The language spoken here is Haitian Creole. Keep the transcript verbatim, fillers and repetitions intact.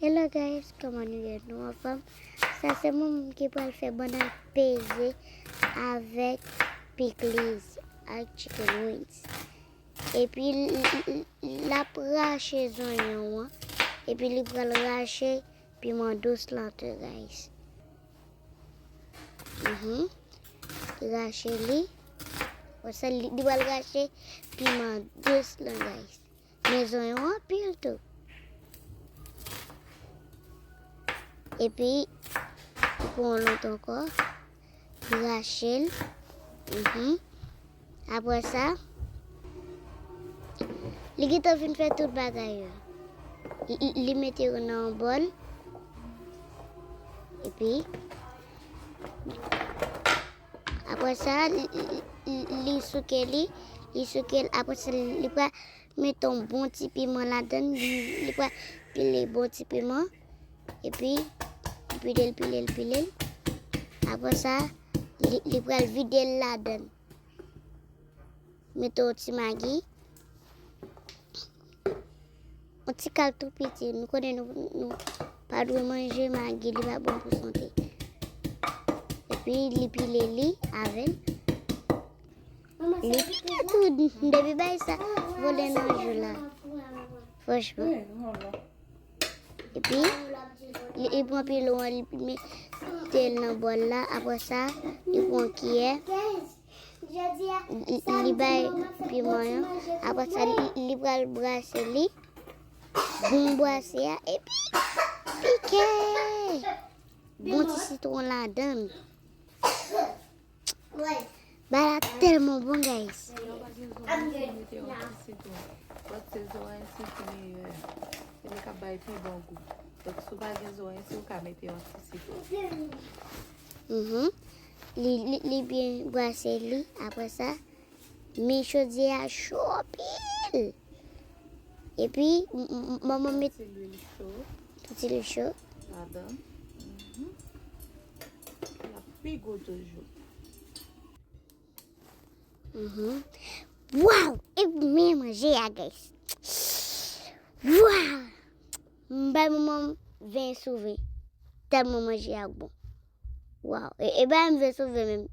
Hello guys, kòman nou ye? Nou anfòm? Sa se manman m ki pral fè bann peze avèk pikliz ak chicken wings. Epi l, l, l, l ap rache zonyon an. Epi li pral rache piman dous lan tou, guys. Mhm. Li rache li. Konsa li, li pral rache piman dous lan, guys. Men zonyon anpil tou. Epi, li pran yon lòt ankò. Li rache l. Mhm. Apre sa, li gentan fin fè tout bagay yo. Li, li, li mete yo nan yon bòl. Epi, apre sa, li, li, li, li souke li. Li souke l. Apre sa, li pral mete yon bon ti piman ladan l. Li, li pral pile bon ti piman. Epi, li pile l, pile l, pile l. Apre sa, li, li pral vide l ladan l. Mete yon ti magi. Yon ti kal tou piti. Nou konnen nou, nou pa dwe manje magi, li pa bon pou sante. Epi, li pile li avè l. Li pile tou, depi bagay sa vole nan jou la. Franchman. Epi, li, li pran pilon an, li mete l nan bòl la. Apre sa, li pran kiyè. Li, li bay piman an. Apre sa, li, li pral brase li. Bon brase a. Epi, pike. Bon ti sitwon ladan l. Bagay la tèlman bon, guys. Lè w pa gen zoranj, se mete yon ti sitwon. Lòt se zoranj, se ki meyè. Se li k ap bay pi bon gou. Donk, si w pa gen zoranj, si w ka mete yon ti sitwon. Mhm. Li, li, li byen brase li. Apre sa, men chodyè a cho anpil. Epi, m, m, m, manman met Ti lwil cho tout lwil cho ladan. Mhm. L ap pi gou toujou. Mhm. Waw! E men manje a, guys. Waw! M bay manman m ven sou ven. Tèlman manje a bon. Waw! E, e bay m ven sou ven menm.